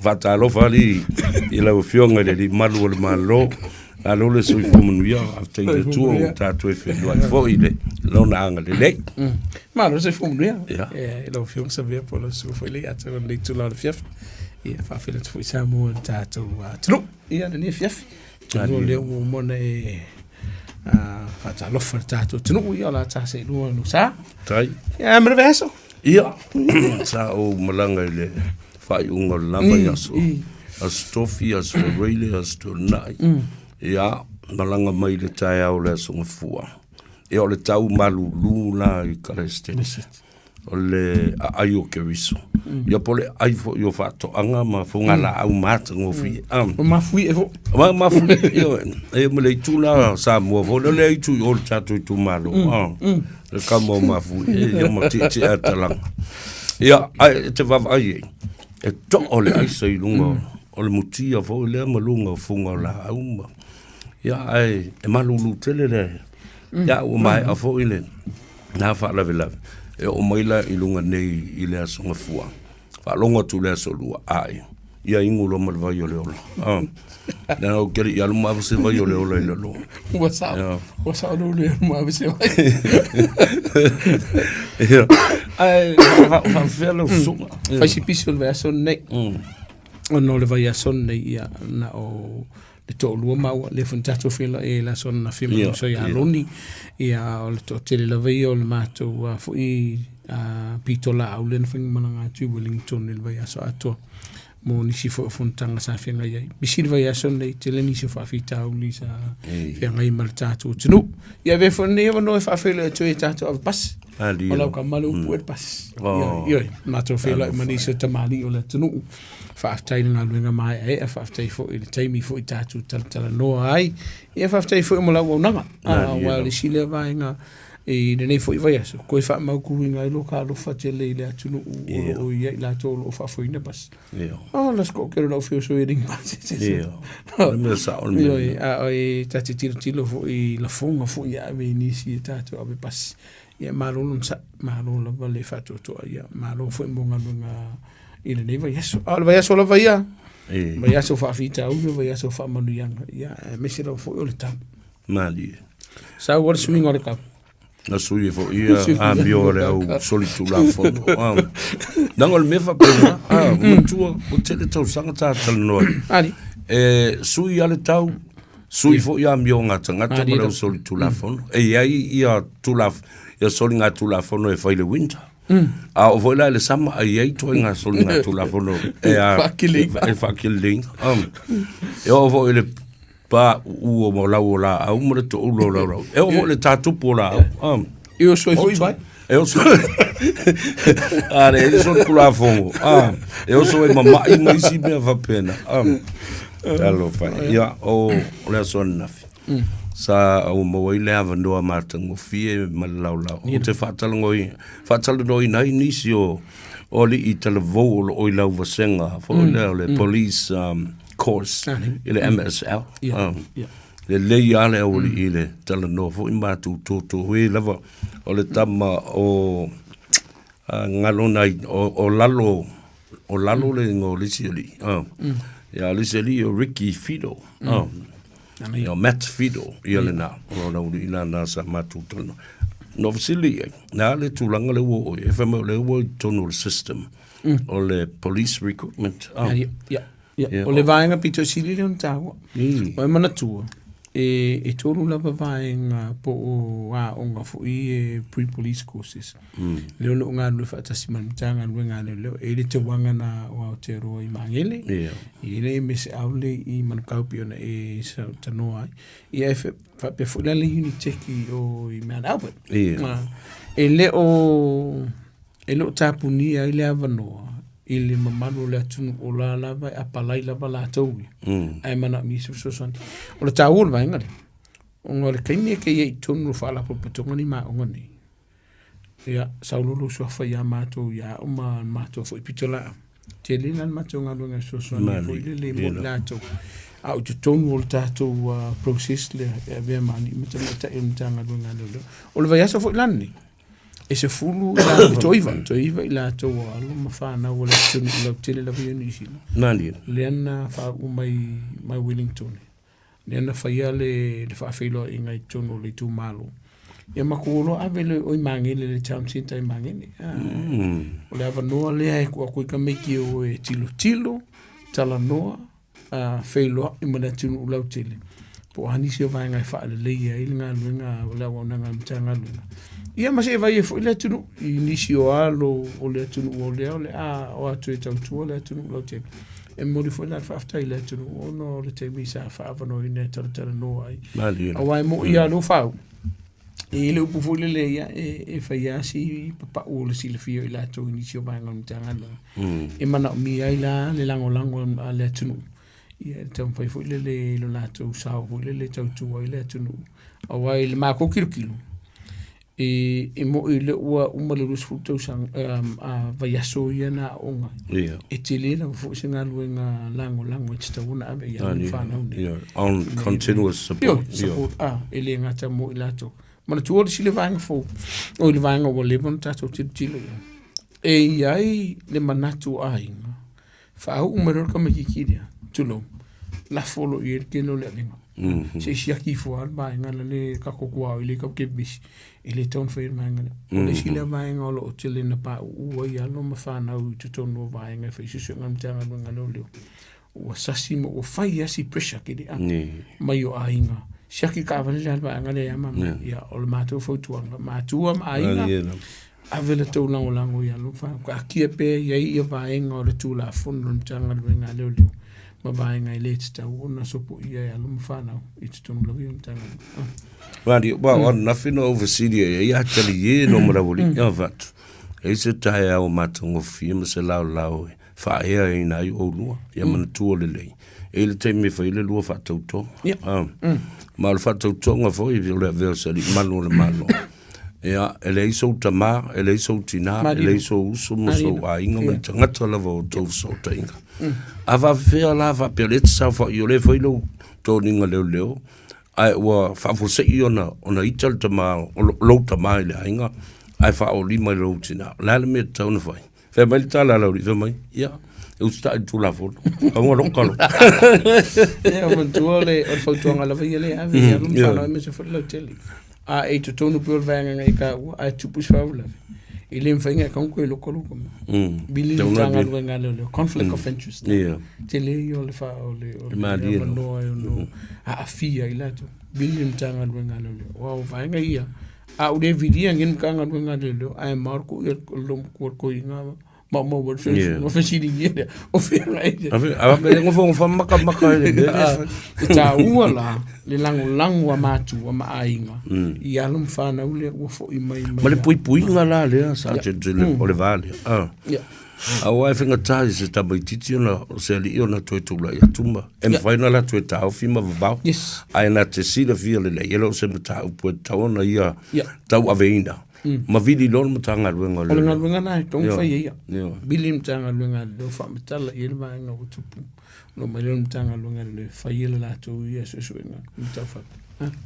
Faatalofa alii i lau Afioga i le Alii Malu o le Malo, malo le soifua manuia, faafetai i le Atua ua tatou feiloai foi i le Lona agalelei. Malo le soifua manuia i lau Afioga Savea po o lau susuga foi Leiata i lenei itula o le afiafi. Ia, faafeiloai atu foi Samoa i le tatou atunuu i lenei afiafi. Atonu o lea ua uma ona e faatalofa i le tatou atunuu, ia o le a ta seelua lou sa. Tai. Ia, ma le vaiaso. Ia, sa ou malaga i le faaiuga o le la vaiaso. Aso Tofi, Aso Faraile, Aso Toonai. Ia, malaga mai le taeao o le Aso Gafua. Ia, o le tau malulu la i Kalesitene. O le aai o Keriso. Ia po o le aai foi o faatoaga ma fogalaau matagofie. O mafuie foi. Ma mafuie, ioe. E ma le itu la o Samoa foi lea, lea itu i o le tatou itumalo. Le kama o mafuie, ia ma tietie talaga. Ia, ae e te vaavaai ai, e toa le aisa i luga o le mutia foi lea ma luga o fuga o laau ma... Ia, ae e malulu tele le... Ia, ua maea foi le na faalavelave. E oo mai la i luga nei i le Aso Gafua, faalogo atu i le Aso Lua, ai, ia inu loa ma le vai o le ola. Ah. Leaga ou te le i alu ma ave se vai o le ola i lalo. Ua sao, ua sao lou le alu ma ave se vai. Ia. Ae faafefea lau susuga? Fai si pisi o le vaiaso lenei. Ona o le vaiaso lenei, ia, na o le toalua maua, lea foi na tatou feiloai ai i le aso ananafi ma le uso ia Loni. Ia, o le toatele lava ia o le matou foi pitolaau lea na faimalaga atu i Wellington i le vaiaso atoa mo nisi foi o fonotaga sa feagai ai. Pisi le vaiaso lenei, tele nisi o faafitauli sa feagai ma le tatou atunuu. Ia avea foi lenei avanoa e faafeiloai atu ai i tatou ave pasi. O lau kama le upu e le pasi. Ioe, matou feiloai ma nisi o tamalii o le atunuu. Faafetai i le galuega maeaea, faafetai foi i le taimi foi tatou talatalanoa ai. Ia faafetai foi mo le auaunaga. Aua o le isi lea vaega i lenei foi vaiaso, toe faamautuina ai lo ta alofa tele i le atunuu o lo o i ai latou o lo o faafoeina pasi. Oh, la se toatele o le au feoso e alii pasese. O le mea sao le mea. Ioe, a o e ta te tilotilo foi i lafoga foi e ave i nisi e tatou ave pasi. Ia malo le onosai, malo lava le faatoatoa, ia malo foi mo galuega i lenei vaiaso. A o le vaiaso lava ia, vaiaso faafitauli, vaiaso faamanuiaga, ia aemaise lava foi o le tau. Malie. Sau le suiga o le tau. Na sui foi ia amio a le au solitulafono. Leaga o le mea faapena, matua, ua tele tausaga ta talanoa ai. Ali. E sui lava le tau, sui foi amioga a tagata ma le au solitulafono. E i ai ia tulaf, ia soligatulafono e fai i le winter. A oo foi la i le summer, e i ai ituaiga soligatulafono e a e faakilileina. E oo foi i le pa uu o lau o laau ma le toulu o lau lau. E oo foi i le tatupu o laau. E oso ai foi vai. E oso. A le e solitulafono. E oso ai ma mai ma isi mea faapena. Talofa e. Ia, o le aso ananafi. Sa ou maua ai le avanoa matagofie ma le laolao. Ou te faatalanoaina ai nisi o alii talavou o lo o i lau vasega foi lea o le police course i le MSL. Lelei lava le aualii i le talanoa foi ma matou toto e lava o le tama o Galona o Lalo, o Lalo le igoa o le isi alii. Ia o le isi alii o Ricky Fido. Ia o Matt Fido ia lena, o le aualii lena sa matou talanoa. Na ou fesili i ai, le a le tulaga lea ua oo i ai? Fai mai o lea ua i totonu o le system o le police recruitment. Ia, o le vaega pito sili lea ona taua. O e manatua, e tolu lava vaega po o aoga foi e pre-police courses. Lea o lo o galulue faatasi ma le Matagaluega a Leoleo. E i ai le tauaga na o Aotearoa i Magele, e i ai le MSL le i Manukau pei ona e tanoa ai. Ia e faapea foi la le Unitec i o i Mount Albert. E le o tapunia ai le avanoa i le mamalu o le atunuu o la lava e apalai lava latou ia, ae manaomia se fesoasoani. O le taua o le vaega lea, ona o le taimi e te i ai i totonu o faalapotopotoga nei ma aoga nei, ia, sau loa lou suafa ia matou ia au ma le matou foi pitolaau, tele la le matou galuega e fesoasoani ai foi lele mo i latou, a o i totonu o le tatou process lea e avea ma alii ma tamaitai o le Matagaluega a Leoleo. O le vaiaso foi la lenei, E 10 i la toiva, toiva i latou o alo ma whanau o le atunuu lautele lava ia o Niu Sila. Malie. Lea na faauu mai mai Wellington. Lea na faia le le faafeiloaiga i totonu o le itumalo. Ia matou o loa ave le o i Magele le town centre i Magele. O le avanoa lea e tuu atu ai tamaiti e o e tilotilo, talanoa, feiloai ma le atunuu lautele, po o a nisi o vaega e faaleleia ai le galuega o le auaunaga a le Matagaluega. Ia ma se i vaai ai foi le atunuu i nisi o alo o le atunuu o lea o le a o atu e tautua le atunuu lautele. E momoli foi la le faafetai i le atunuu ona o le taimi sa faaavanoaina e talatalanoa ai. Malie. Aua e moni lava o lea ua faauu, e i ai le upu foi lele ia e fai lava si papau o le silafia o i latou i nisi o vaega o le Matagaluega. E manaomia ai la le lagolago a le atunuu ia e taumafai foi lele i lo latou sao foi lele e tautua ai le atunuu. Aua i le matou tilotilo, e moni o lea ua uma le 20 tausaga vaiaso ia na aooga ai, e tele lava foi se galuega lagolago e tatau ona ave i alo ma fanau nei. Yeah, on continuous support. Ioe, support, e le gata mo i latou. Manatua le isi le vaega fou, o le vaega ua leva ona tatou tilotilo i ai. E i ai le manatu o aiga, faauu mai loa le tamaitiiti lea, tulou, lafo loa i ai le tele o le avega. Se i siaki ifo lava le vaega lea tatou tuaoi lea tatou te vevesi, e le tatau ona faia le vaega lea. O le isi lea vaega o lo o tele ina pauu ai alo ma fanau i totonu o vaega e fai suesuega a le Matagaluega a Leoleo, ua sasi ma ua fai lava si pressure tele mai o aiga. Siaki taavale lea a le vaega lea ia mama. Ia, o le matou fautuaga, matua ma aiga, ave le tou lagolago i alo ma fanau, taatia pea i ai ia vaega o le Tulafono a le Matagaluega a Leoleo ma vaega e le tatau ona sopoia e alo ma fanau i totonu lava ia o le Matagaluega. Malie, ua o ananafi na ou fesili ai ia tali e no marawali ia fatu. E se taeao matagofie ma se laolao e faaea ai na ai oulua ia manatua lelei. E i ai le taimi e fai ai le lua faatautoga. Ma o le faatautoga foi o le avea o se alii malu o le Malo. Ia, e leai sou tama, e leai sou tina, e leai sou uso ma sou aiga ma ni tagata lava o tou fesootaiga. A faafefea la faapea o lea e te saofai, o lea e fai lou toniga leoleo, ae ua faafuasei ona, ona ita le tama, o lou tama i le aiga, ae faaolima i lou tina. O le a le mea e tatau ona fai? Fai mai le tala a Lauli, fai mai, ia, e usitai i le Tulafono, aua loka lo. Ia, manatua o le fautuaga lava ia lea e ave i alo ma fanau aemaise foi le lautele. A e i totonu pea o le vaega na e taua, ae tupu se faalavelave, e le mafai ona e tatau ona toe loka lou tama. Vili le Matagaluega a Leoleo, conflict of interest. Tele ia o le avanoa e ono aafia ai latou. Vili le Matagaluega a Leoleo. Aua o vaega ia, a ou le vilia nei le Matagaluega a Leoleo, ae mao le tuu i le loomatua o le toeaina maumau ai le soifua. Ona fesiligia lea, o fea la e Ave, ave le nofonofo makamaka i le mea lea e fai. E taua la le lagolago a matua ma aiga i alo ma fanau lea ua foi mai mai Ma le puipuiga la lea sa tele o le va lea. Ah. Aua e faigata i se tamaitiiti ona o se alii ona toe tulai atu ma e mafai ona latou e taofi ma vavao. Yes. Ae na te silafia lelei, e le o se mataupu e tatau ona ia tauaveina. Ma vili loa le Matagaluega o O le Leoleo. galuega lena e tatau ona fai e ia. Vili le Matagaluega a Leoleo faamatala i ai le vaega ua tupu. Ona omai lea o le Matagaluega a Leoleo e fai e le latou ia suesuega ma taufai.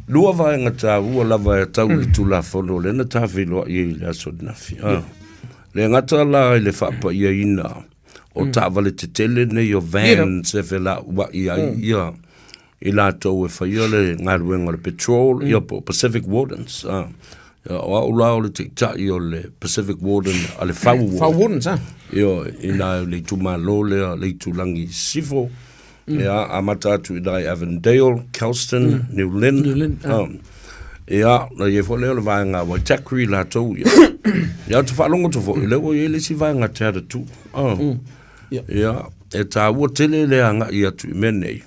Lua vaega taua lava e tau i le Tulafono lea na tafeiloai ai i le aso ananafi. Le gata la i le faapaiaina o taavale tetele nei o vans e felauai ai ia i latou e faia le galuega o le patrol ia po o Pacific Wardens. O au la o le taitai o le Pacific Warden a le Fau Ward. Fau Wardens, ah. Ioe, i ina i le itumalo lea le itulagi i Sisifo. Ia, amata atu i ina i Avondale, Kelston, New Lynn. New Lynn, ah. Ia, na i ai foi lea o le vaega Waitakere latou ia. Ia, ou te faalogo atu foi, lea ua i ai le isi vaega Te Atatū. Ia, e taua tele le agai atu i mea nei,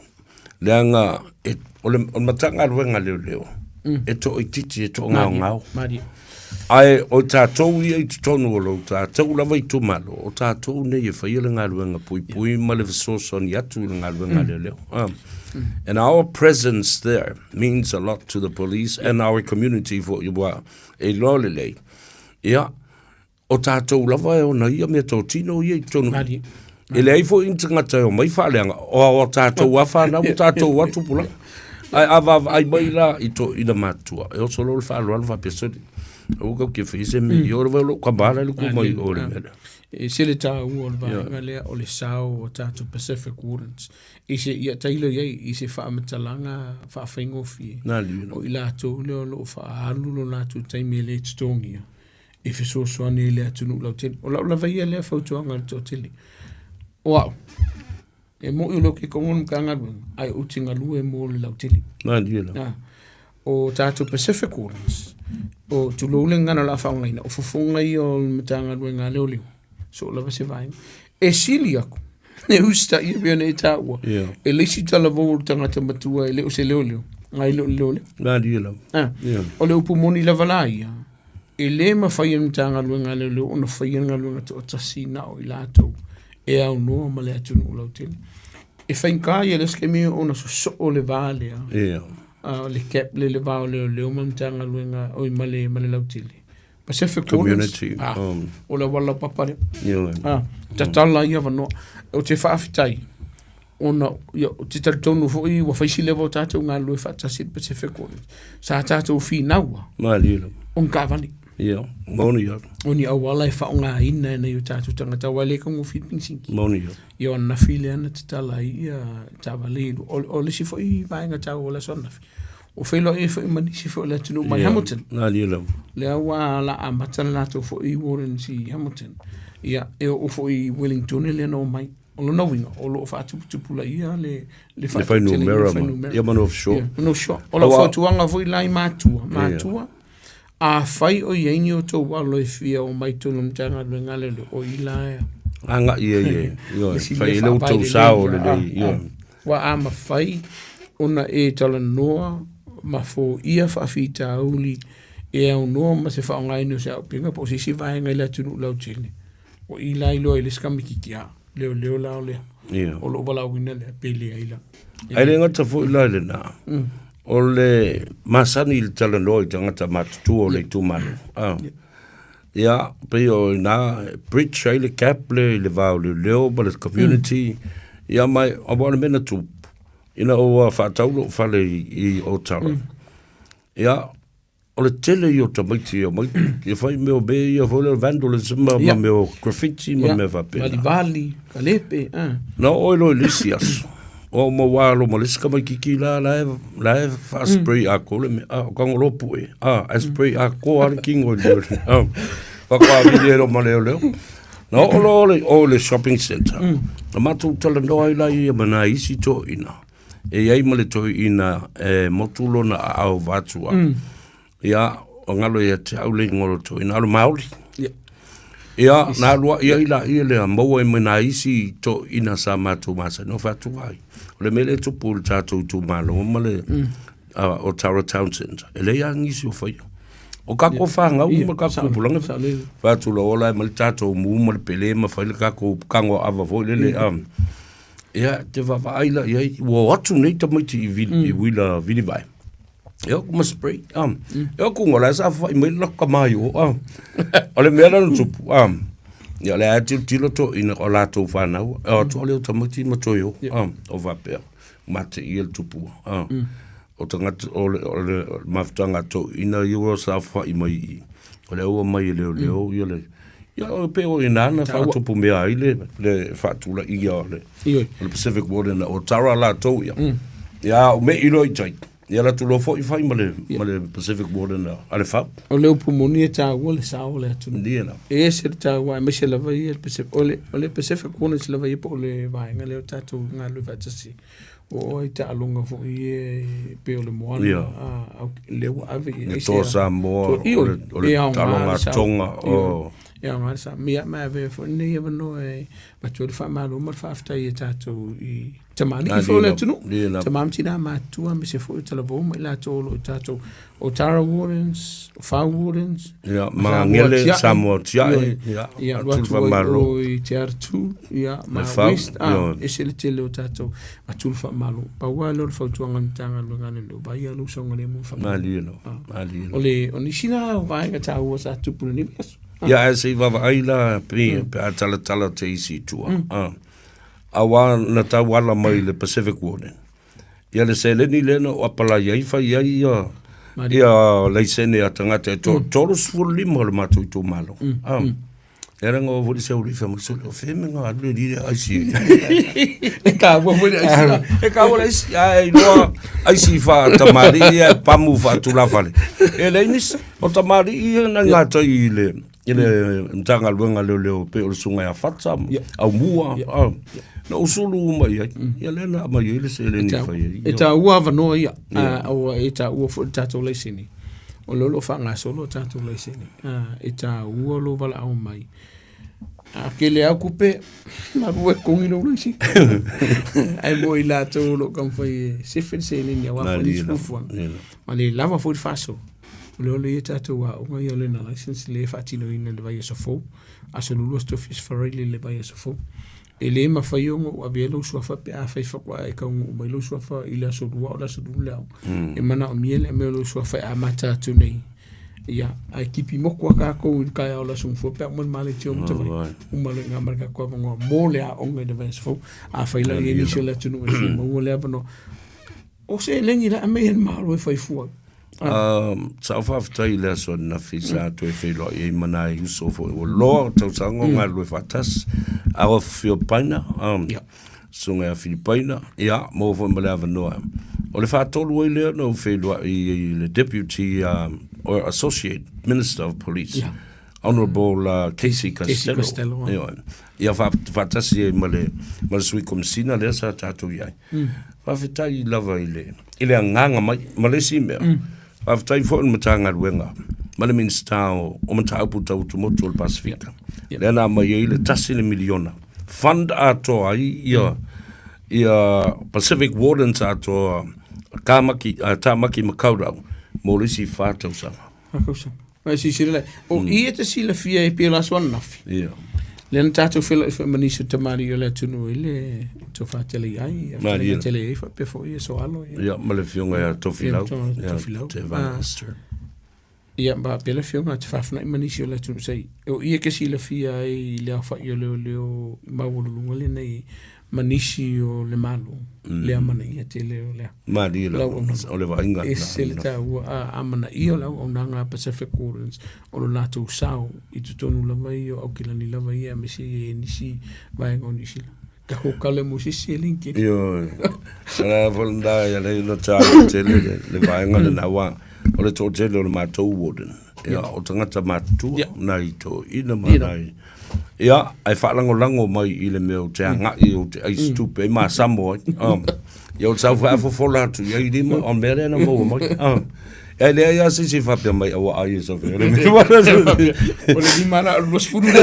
leaga e, o le, o le Matagaluega a Leoleo, e toaitiiti, e toagaogao. Malie. Ae o tatou ia i totonu o lo tatou lava itumalo, o tatou nei e faia le galuega puipui ma le fesoasoani atu i le galuega a leoleo. And our presence there means a lot to the police and our community foi ua e iloa lelei. Ia, o tatou lava e ona ia meatotino ia i totonu. Malie. E leai foi ni tagata e omai faaleaga, o a tatou lava fanau ma tatou lava tupulaga. Ae a vaavaai mai la i toeaiina matutua, e oso loa le faaaloalo faapea, sole. Aua kau ke fai se me i o le wai lo ka bala le ku mai o le mea lea. E se le tāua o le vaega lea o le sao o tātou Pacific Wardens. I se ia tailo i ai, i se faamatalaga faafaigofie. Nā liu. O i latou lea o lo o faaalu lo latou taimi e le totogia e fesoasoani i le atunuu lautele. O lau lava ia lea fautuaga i le toatele. O au, e moi o le ke kongo no Matagaluega, ae ou te galue mo le lautele. Nā liu la. Ah, o tātou Pacific Wardens, o tulou le gagana o le a faaaogaina, o fofoga ia o le Matagaluega a Leoleo, so o lava se vaega. E sili aku, e usitaia pei ona e taua, Yeah. e le isi talavou o le tagata matua e le o se leoleo, nai le o le leoleo. Nā liu la. Ah, Yeah. o le upu moni lava la ia, e lē mafai e le Matagaluega a Leoleo ona faia le galuega toʻatasi na o i latou e aunoa ma le atunuu lautele. E faigata ia le isi taimi ona sosoo le va lea, Yeah. le gap lea i le va o leoleo ma le Matagaluega oi ma le ma le lautele. Pacific Waters, Community. ah, o le auala laupapa lea. Yeah. Ah, tatala ia avanoa. Ou te faafetai ona ia, ou te talitonu foi ua fai si leva o tatou galulue faatasi i le Pacific Waters. Sa tatou finaua Malie lava. o ni taavale. Ia, maoni ia. O ni auala e faaaogaina e nai o tatou tagata aua e le taugofie le penisini. Maoni ia. Ia o ananafi lea na tatala ai ia taavale i o, o le isi foi vaega taua o le aso ananafi, ua feiloai ai foi ma nisi foi o le atunuu mai Hamilton. Malie lava. Lea ua la amata le latou foi wardens i Hamilton. Ia, e oo foi i Wellington lea na omai. O lona uiga, o lo o faatuputupulaia le le fuainumera ma, ia ma North Shore. Ia, North Shore. O lau fautuaga foi la i matua, matua, afai o i ai ni outou alo e fia omai i totonu o le Matagaluega a Leoleo, o i la e Agai ai e, ioe, fai ai le outou sao lelei, ioe. Aua a mafai ona e talanoa ma foia faafitauli e aunoa ma se faaaogaina o se auupega po o se isi vaega i le atunuu lautele, O i la iloa i le isi tamaitiiti a leoleo la o le o lou valaauina lea pe leai la. Ae le gata foi la i lena, o le masani i le talanoa i tagata matutua o le itumalo. Ia, pei o i ina e bridge ai le gap lea i le va o leoleo ma le community. Ia ma aua o le mea na tupu, ina ua faatau lou fale i Otara, ia, O le tele ia o tamaiti e omai e fai mea o mea ia foi lea o vandalism ma mea o graffiti ma mea faapena. Valivali, kalepe, a. Na oo ai loa i le isi aso, ua uma ua alo ma le isi tamaititi la, la e, la e faa-spray atoa le mea, a, o Tagoloa Pue, a, ae spray atoa lava le tino i le mea, a, faatoa vili ai loa ma leoleo. Na oo loa o le shopping centre, na matou talanoa ai la ia ma nai isi toeaiina, E i ai ma le toeaina e motu lona aao vatua. Ia, o galo ia te au le ingoa o le toeaina, o le Māori. Ia, na alu ai ai laia lea, maua ai ma nai isi toeaina sa matou masani, o fai atu ai. O le mea lea e tupu i le tatou itumalo ma le o Tara Townsend, e leai lava nisi o faia. O tatou fanau ma tatou tupulaga, fai atu loa, ola ai ma le tatou mu ma le pele ma fai le tatou tagoaava foi lele. Ia, te vaavaai la i ai, ua o atu nei tamaiti i vili, i uila vilivae. E o ku ma spray, E o ku ngola sa fai mai la ka mai o, O le mea la na tupu, Ia, le a tilotilo to ina o latou whanau, e o atu o leo tamaiti ma toi o, O faapea, mate ia le tupu, O tagata, o le, o le mafutaga to ina i ua sa fai mai i, o le ua mai e leo leo, ia le, Ia, o pei o i ina na faatupu mea ai le, le faatulaia o le, o le Pacific Warden o Tara latou ia. Ia, o me i loa i tai. Ia latou loa foi fai ma le, ma le Pacific Warden a le FAU. O le upu moni e taua le sao o le atunuu. Ia la. E ese le taua aemaise lava ia le Pacific, o le, o le Pacific Warden lava ia po o le vaega lea o tatou galulue faatasi. Ua oo i taaloga foi ia e pei o le moana, Ia. a, lea ua ave i ai. Le Toa Samoa, o le, o le taaloga a Tonga, o. E aoga le sao. Ia, ma e avea foi lenei avanoa e avatu ai le faamalo ma le faafetai i a tatou i tamalii foi o le atunuu, tama ma tina matutua aemaise foi o talavou ma i latou o lo o tatou, o Tara Wardens, o Fau Wardens, Ia, Magele, Samoa Tiae, ia, ia, alu atu ai o i Te Aratū, ia, ma West, a, ese le tele o tatou, atu le faamalo. Pau lava lea o le fautuaga a le Matagaluega a Leoleo, vaai lava lou saogalemu ma faamalo. Malie lava, malie lava. O le, o nisi na o vaega taua sa tupu i lenei vaiaso. Ia, ae se i vaavaai la, pe, pe a talatala te isi i tua. Aua na tau ala mai i le Pacific Warden. Ia le seleni lea na ou apalai ai fai ai ia Ia laisene a tagata e 35 o le matou itumalo. E ala ngā foi se uri wha so o fe me ngā le li le aisi. E taua foi le aisi. E ka wala aisi ai loa aisi fa tamari ia pamu fa tula fale. E le nis o tamari ia na ngā tai i le i le Matagaluega Leoleo pei o le susuga ia Fata au mua na usulu uma i ai ia lea na aumai ai le seleni e fai ai. E taua avanoa ia aua e taua foi le tatou laisene o lea o lo o faagasolo a tatou laisene e taua lou valaau mai. A tele lava tupe, malu e totogi lou laisene. Ae mo i latou o lo o taumafai e sefe le seleni aua foi nisi fuafuaga ma le lava foi le faasoa. O lea o lo o i ai tatou aoga ia o learner license lea e faatinoina i le vaiaso fou, aso Lua, aso Tofi, aso Faraile i le vaiaso fou. E le mafai ona ou avea lou suafa pe afai faatoa e taunuu mai lou suafa i le aso Lua a o le aso Lua le aoga. E manaomia le aumai o lou suafa e amata atu nei. Ia, ae tipi moku lava tatou i le taeao o le Aso Gafua pe a uma le maletia o Matavai. Uma loa i ina ma le tatou avanoa mo le aoga i le vaiaso fou. Afai la e i ai nisi o le atunuu e fia maua le avanoa, O seleni la aumai e le Malo e fai fua ai. Sa ou faafetai i le aso ananafi sa toe feiloai ai ma nai uso foi ua loa o tausaga o galulue faatasi. Awa Fiopaina, Susuga ia Filipaina, ia, maua foi ma le avanoa. O le faatolu ai lea ona ou feiloai i le Deputy or Associate Minister of Police, Honourable Casey Costello. Casey Costello. Ioe. Ia faatasi ai ma le Sui Komesina lea sa tatou i ai. Faafetai lava i le, i le agaga mai, ma le isi mea, faafetai foi i le Matagaluega ma le Minisita o, o Mataupu Tau Atumotu o le Pasefika, lea na aumai ai le tasi le miliona, fund atoa ai ia, ia Pacific Wardens atoa Tāmaki, Tāmaki Makaurau mo le isi 4 tausaga. 4 tausaga. Mai silasila lai. O i e te silafia e pei o le aso ananafi. Lea na tatou feiloai foi ma nisi o tamalii o le atunuu i le Tofa Teleiai, Malie. Teleiai faapea foi ia Soalo. Ia, ia ma le afioga ia Tofilau. Ia, Tofilau. Te Van Aster. Ia, ma faapea le afioga a te faafinai ma nisi o le atunuu sa i. O i e te silafia ai i le aofai o leoleo maualuluga lenei ma nisi o le Malo, le amanaia tele o le Malie la, o le vaaiga. Ese le taua a amanaia o le auaunaga a Pacific Wardens o lo latou sao i totonu lava ia o Aukilani lava ia aemaise ia i nisi vaega o Niu Sila. Takou kale mo se isi e link. Ioe. Ala foi lena ia le ina taua tele le vaega lena aua o le toatele o le matou warden. Ia, o tagata matutua, nai toeaiina ma nai Ia, ae faalagolago mai i le mea o te agai o te ai se tupe ai masamo ai. Ia o le sau faafofola atu i ai lima, o le mea lea na maua mai. Ae leai lava se isi e faapea mai aua ai e sofe. O le mea O le lima la o le 20 le.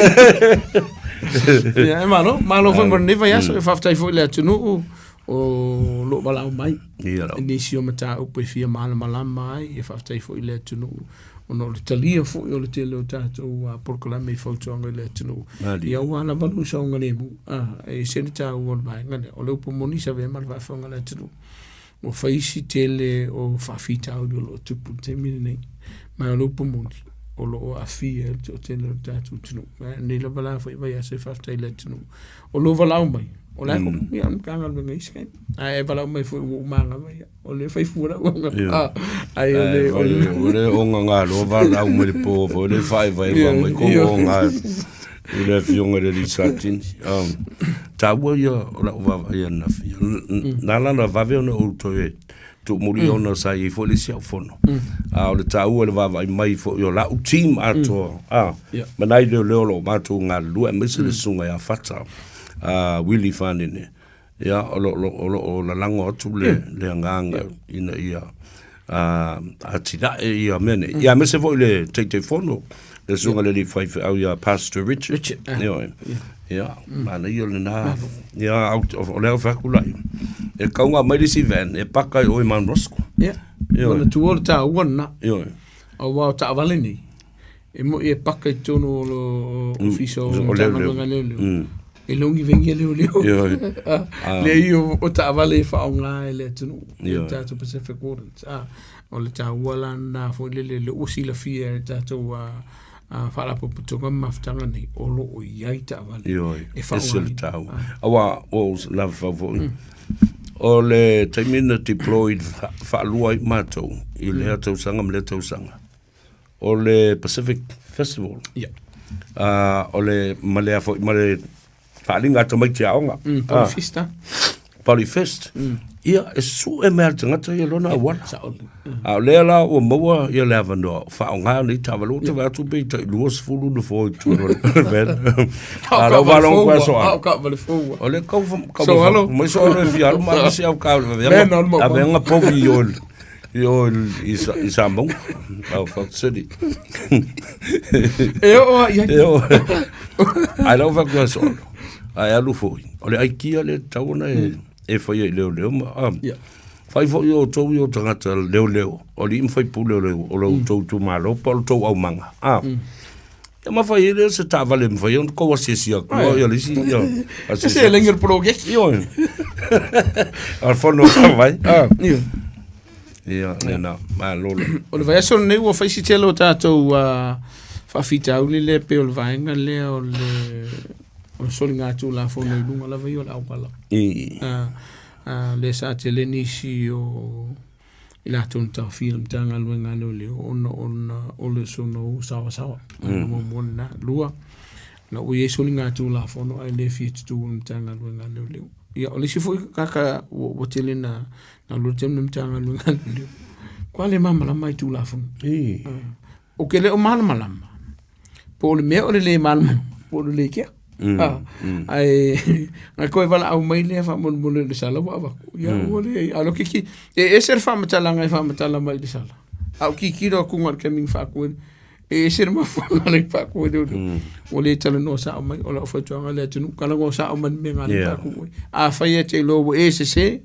Ia, e malo, malo foi mo lenei vaiaso, e faafetai foi i le atunuu o loo valaau mai. Ia lau. I nisi o mataupu e fia malamalama ai, e faafetai foi i le atunuu ona o le talia foi o le tele o tatou polokalame i fautuaga i le atunuu. Ia aua lava lou saogalemu, e ese le taua o le vaega lea. O le upu moni sa avea ma le faafofoga a le atunuu, ua fai si tele o faafitauli o lo o tupu i le taimi lenei. Ma o le upu moni, o lo o aafia ai le toatele o le tatou atunuu. Ma lenei lava la foi vaiaso e faafetai i le atunuu o lou valaau mai, o la e ia le Matagaluega i isi taimi. Ae e valaau mai foi ua uma lava ia. O le fai fua lau anga. Ai o le o le o le onga ngā loa valaau mai le po foi le faevaeva mai ko onga i le afioga i le alii Satini. Taua ia o lau vaavaai ananafi. Na ala ona vave ona ou toe tuumuli ona sa i ai foi le isi au fono. A o le taua i le vaavaai mai foi o lau team atoa, ma nai leoleo o lo o matou galulue aemaise le susuga ia Fata, Willie Fanene. Ia, o lo, o lo o lalago atu le, le agaga ina ia atinae ia mea nei. Ia, aemaise foi le Taitaifono, le susuga i le alii faifeau ia Pastor Richard. Richard, Ioe. Ia, manaia lena. Ia, o lea ou fai atu lai, e kauga mai le isi van e paka i o i Mount Roskill. Ia, Ioe. manatua o le taua lena. Ioe. Aua o taavale nei, e moi e paka i totonu o le ofisa o o leoleo. Matagaluega a Leoleo. E logi vengi e leoleo. Ioe. Leai o taavale e faaaoga e le atunuu, e Ioe. tatou Pacific Wardens. O le taua la lena foi lele, lea ua silafia e le tatou Faalapotopotoga ma mafutaga nei, o lo o i ai taavale Ioe, e ese le faaaogaina. taua. Aua ua ou lava fau foi, o le taimi na deployed faalua ai matou i lea tausaga ma lea tausaga, o le Pacific Festival. Ia. O le, ma le, foi, ma le faaaliga a tamaiti aoga. Polyfest, ah. Polyfest. Ia, e sue mai lava le tagata ia lona auala. A o lea la ua maua ia le avanoa, faaaoga nei taavale, ua ou vaai atu pei tai 20 nofoa i totonu o le van. A o lau faalogo atu aso A o taavale fou. O le kau kau mai so alo e fia alu ma ave se au ka avega avega povi i o i o i Samoa. Au fuck city. E oo ai. E oo. Ai lau fai atu aso alo. Ae alu foi. O le aikia le tatau ona e faia i leoleo ma Fai foi outou i o tagata leoleo, o alii ma faipule o le o lo outou itumalo po o le tou aumaga. A. Ia ma fai ai lea se taavale e mafai ai ona tou asiasi atu ia le isi ia asiasi. Se lengi o le poloketi. Ioe. O le fono faavae. A. Ia, lena, malo le. O le vaiaso lenei ua fai si tele o tatou faafitauli lea pei o le vaega lea o le o le soligatulafono i luga lava ia o le auala. I. Lea sa tele nisi o i latou na taofia i le Matagaluega a Leoleo ona ona o le soona u saoasaoa. Mm. Muamua lena. Lua, na ua i ai soligatulafono ae le fia tutū i le Matagaluega a Leoleo. Ia, o le isi foi kaka ua, ua tele na, na lua tele le Matagaluega a Leoleo. Kua le malamalama i Tulafono. I. O ke le o malamalama, po o le mea o le lē malamalama, po o le lē kea. Ae na koe valaau mai lea faamolemole i le sala ua avatu. Ia ua leai. A o le kiki, e ese le faamatalaga e faamatala mai i le sala. A o kikilo atu na o le taimi na faatu ai, e ese le mafuaaga na faatu ai leoleo. Ua le talanoa sao mai, o lau fautuaga i le atunuu, talanoa sao mai i le mea na faatu ai. Afai e te iloa ua e sese,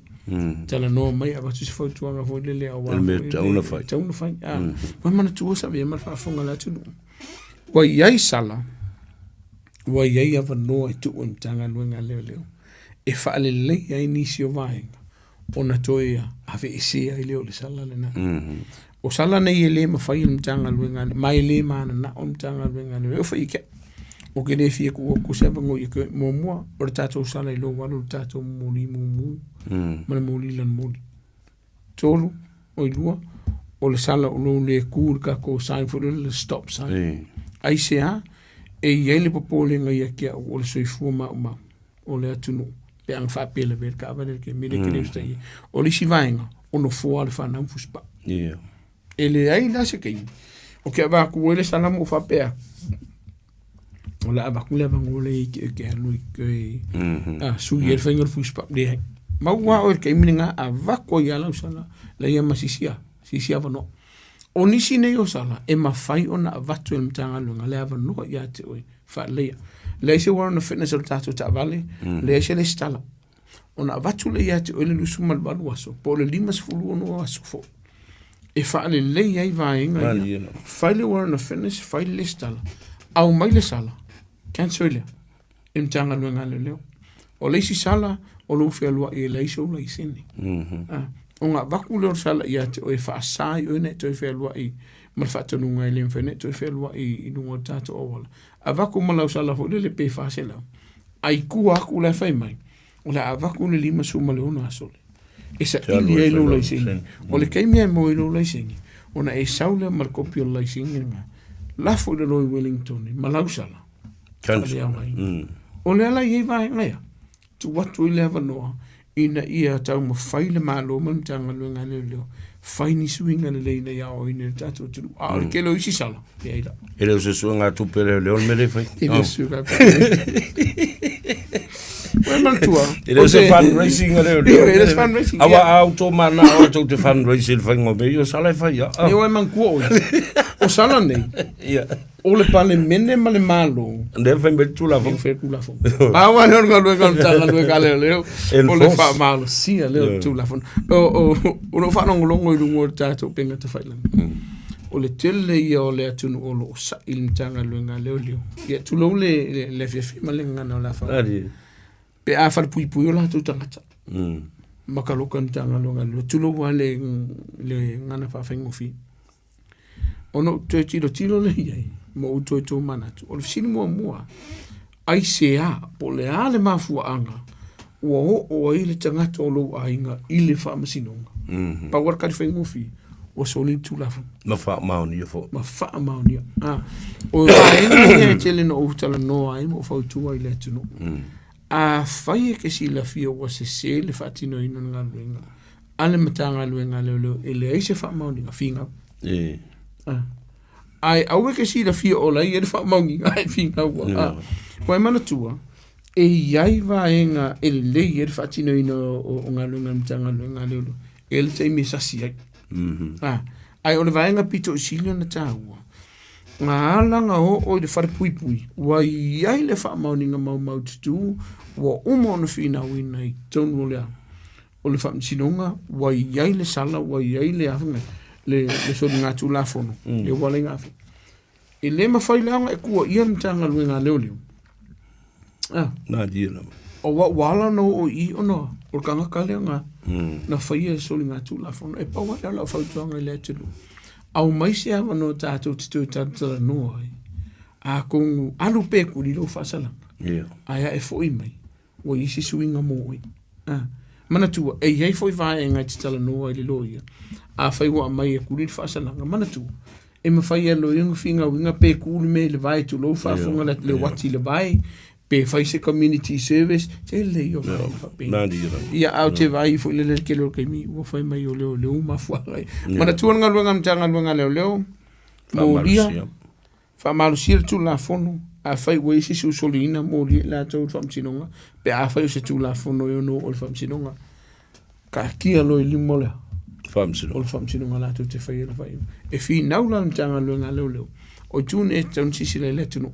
talanoa mai avatu se fautuaga foi lele aua Le mea tatau ona fai. tatau ona fai. Ah, ua manatua sa avea ma le faafofoga a le atunuu. Ua i ai sala, ua i ai avanoa e tuu e le Matagaluega a Leoleo e faaleleia ai nisi o vaega ona toe aveesea ai lea o le sala lena. O sala nei e le mafai e le Matagaluega ma e le mananao le Matagaluega a Leoleo e fai i ke. Ou te le fia tuu atu se avanoa ia te oe. Muamua, o le tatou sala i lou alu o le tatou moli mumu ma le moli lanumoli. 3, oi 2, o le sala o lou le ku i le tatou sign foi lele le stop sign. Aisea? E i ai le popolega ia te au o le soifua maumau o le atunuu pe ana faapea lavea le taavale i le taimi lea e te le usitaia ai. O le isi vaega, o nofoa o le fanau ma fusipaa. E leai la se taimi o ke avatu ai le sala ma ou faapea atu, o le a avatu le avanoa lea i te e alu i sui ai le faiga o le fusipaa. Leai. Maua oe i le taimi lena, avatu ai lava lau sala, leai ma se isi se isi avanoa. O nisi nei o sala e mafai ona avatu e le Matagaluega le avanoa ia te oe faaleleia. Leai se warrant of fitness o le tatou taavale, leai se resitala. Ona avatu lea ia te oe le 28 aso po o le 56 aso foi e faalelei ai vaega ia. Fai le warrant of fitness, fai le resitala, aumai le sala, cancel lea e le Matagaluega a Leoleo. O le isi sala, o lou fealuai e leai sou laisene. Ona avatu lea o le sala ia te oe e faasa ai oe ona e toe fealuai ma le faatonuga e le mafai ona e toe fealuai i luga o le tatou auala. Avatu ma lau sala foi lele pe 400, a i tua atu la e fai mai, o le a avatu le 56 aso lea e saili ai lou laisene. O le taimi e maua ai lou laisene, ona e sau lea ma le kopi o le laisene lena, lafo i lalo i Wellington ma lau sala, faaleaogaina. O le ala e i ai vaega ia, tuu atu ai le avanoa ina ia taumafai le Malo ma le Matagaluega a Leoleo fai ni suiga lelei ina ia aoaoina i le tatou atunuu. A o le tele o isi sala, leai la. E le o se suiga tupe a leoleo le mea lea e fai. E le o se suiga tupe. Ua manatua. E le o se fundraising a leoleo. E le o se fundraising. Aua a outou manao tou te fundraise i le faiga o mea ia, o sala e fai ia. E ua manatua oe. O sala nei. Ia. O le Palemene ma le Malo. Lea fai mai le Tulafono. Lea fai le Tulafono. Pau lava lea o le galuega o le Matagaluega a Leoleo, o le faamalosia lea o le Tulafono. O lou faalogologo i luga o le tatou upega tafailagi, o le tele ia o le atunuu o lo o sa'i i le Matagaluega a Leoleo. Ia tulou le afiafi ma le gagana o le a faaoga. Pe a falepuipui o latou tagata ma taloka i le Matagaluega a Leoleo, tulou lava le gagana faafaigofie. Ona ou toe tilotilo lea i ai ma ou toe tomanatu, o le fesili muamua, aisea po o le a le mafuaaga ua oo ai le tagata o lou aiga i le faamasinoga? Pau lava le tali faigofie, Ua soli le Tulafono. Ma faamaonia foi. Ma faamaonia. Ah, o vaega ia e tele na ou talanoa ai ma ou fautua i le atunuu. Afai e ke silafia ua sese le faatinoina o le galuega a le Matagaluega a Leoleo e leai se faamaoniga, finau. E. Ah. Ae aua e ke silafia o la e i ai le faamaoniga ae finau. Ah. Ua e manatua, e i ai vaega e lelei ai le faatinoina o galuega a le Matagaluega a Leoleo e le taimi e sasi ai. Ah, ae o le vaega pito i sili ona taua, na ala na oo i le fale puipui, ua i ai le faamaoniga maumaututu, ua uma ona finauina i totonu o le o le faamasinoga, ua i ai le sala, ua i ai le afaga, le soligatulafono, le ua ala ai ona aafia. E le mafai la ona e tuuaia le Matagaluega a Leoleo. Ah. Malie lava. Aua ua ala ona oo i i ona o le tagata lea na, na faia le soligatulafono. E pau lava lea o lau fautuaga i le atunuu, aumai se avanoa tatou te toe talatalanoa ai, atonu alu pea e kuli lou faasalaga, ae a e foi mai, ua i ai se suiga mo oe. Ah. Manatua, e i ai foi vaega e te talanoa ai le loia, afai ua aumai e kuli le faasalaga, manatua, e mafai e loia ona finauina pe tu le mea i le vae tulou faafofoga le le uati i le vae, pe fai se community service, tele ia o vaega faapena. Ia, a ou te vaai foi lele i le tele o taimi ua fai mai o leoleo mafuaaga ia. Manatua le galuega a le Matagaluega a Leoleo, molia, faamalosia le Tulafono, afai ua i ai se isi ua soliina, molia i latou i le Faamasinoga, pe afai o se Tulafono e ono oo i le Faamasinoga, taatia loa i luma o le Faamasinoga. O le Faamasinoga latou te faia le faaiuga. E finau la le Matagaluega a Leoleo, o itu nei e tatau ona silasila i ai le atunuu.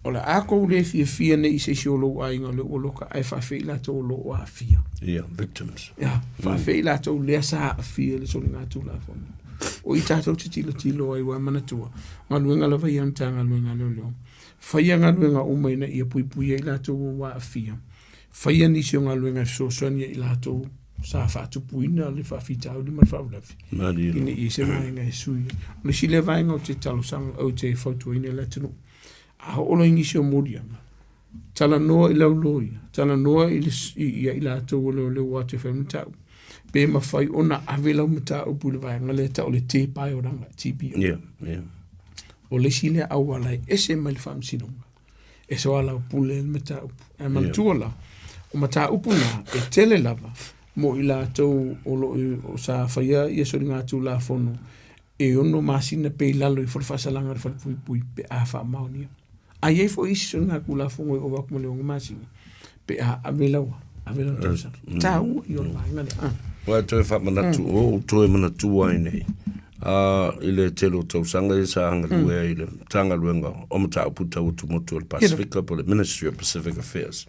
O le a tou le fiafia nei i se isi o lou aiga o lea ua loka, ae faafefea i latou o lo o aafia? Yeah, victims. Yeah, faafefea i latou lea sa aafia i le soligatulafono? O i tatou te tilotilo ai, ua manatua, galuega lava ia a le Matagaluega a Leoleo, faia galuega uma ina ia puipuia i latou ua aafia, faia nisi o galuega e fesoasoani ai i latou sa faatupuina le faafitauli ma le faalavelave ina ia i se vaega e sui ai. O le isi lea vaega ou te talosaga, ou te fautuaina i le atunuu, a oo loa i nisi o moliaga, talanoa i lau loia, talanoa i le, ia i latou o leoleo ua o atu e fai mataupu, pe mafai ona ave lau mataupu i le vaega lea e tau o le tepa e olaga, TPO. Yeah, yeah. O le isi lea auala e ese mai le faamasinoga e soalaupule ai le mataupu. Ae manatua la, o mataupu na e tele lava mo i latou o lo o sa faia ia soligatulafono e 6 masina pe i lalo ifo o le faasalaga a le falepuipui pe a faamaonia. Ae i ai foi isi soligatulafono e ova atu ma le 6 masina pe a ave lau ave lau talosaga. Taua ia o le vaega lea. Ah. Ua toe faamanatu, ua ou toe manatua ai nei i le tele o tausaga ia sa galue ai i le Matagaluega o Mataupu Tau Atumotu o le Pasefika po o le Ministry of Pacific Affairs.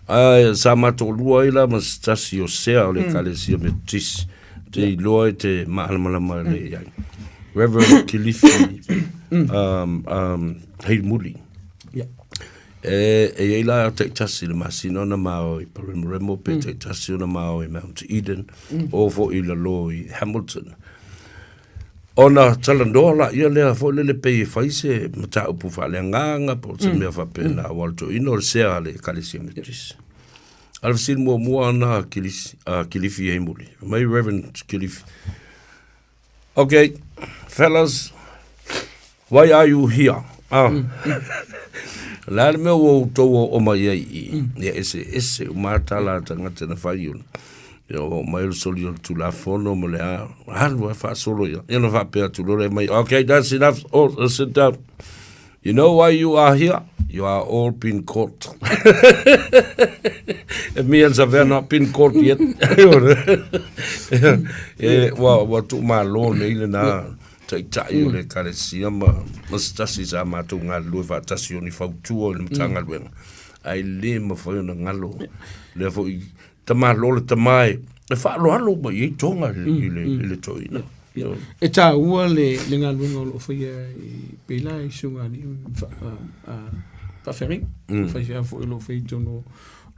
Ae sa matou lua ai la ma se tasi o sea o le Ekalesia Metotisi, te iloa i te maalamalama lelei i ai. Reverend Kilifi Heimuli. E i ai la taitasi i le masina ona mao i Paremoremo pe taitasi ona mao i Mount Eden o foi i lalo i Hamilton. Ona talanoa laia lea foi lele pei e fai se mataupu faaleagaga po o se mea faapena aua o le toeaina o le sea a le Ekalesia Metotisi. A o le fesili muamua lena a Kilisi, a Kilifi Heimuli, fai mai Reverend Kilifi, Okay, fellas, why are you here? Ah. O le a le mea ua outou oo mai ai i i? Ia eseese uma lava tala a tagata na fai ona. Ia oo mai o le soli o le Tulafono ma le a, alu lava faasolo ia. Ia ona faapea atu loa lea mai, okay, that's enough, all, sit down. You know why you are here? You are all been caught. It means I've not been caught yet. E, ua, ua tuumalo nei lena taitai o le Ekalesia ma, ma se tasi sa matou galulue faatasi o ni fautua i le Matagaluega. Ae le mafai ona galo lea foi tamalo le tama e, e faaaloalo uma i ai toga i le, i le, i le toeaina. E taua le, le galuega o lo o faia i pei la i susuga alii faafeagaiga, faifeau foi o lo o faia i totonu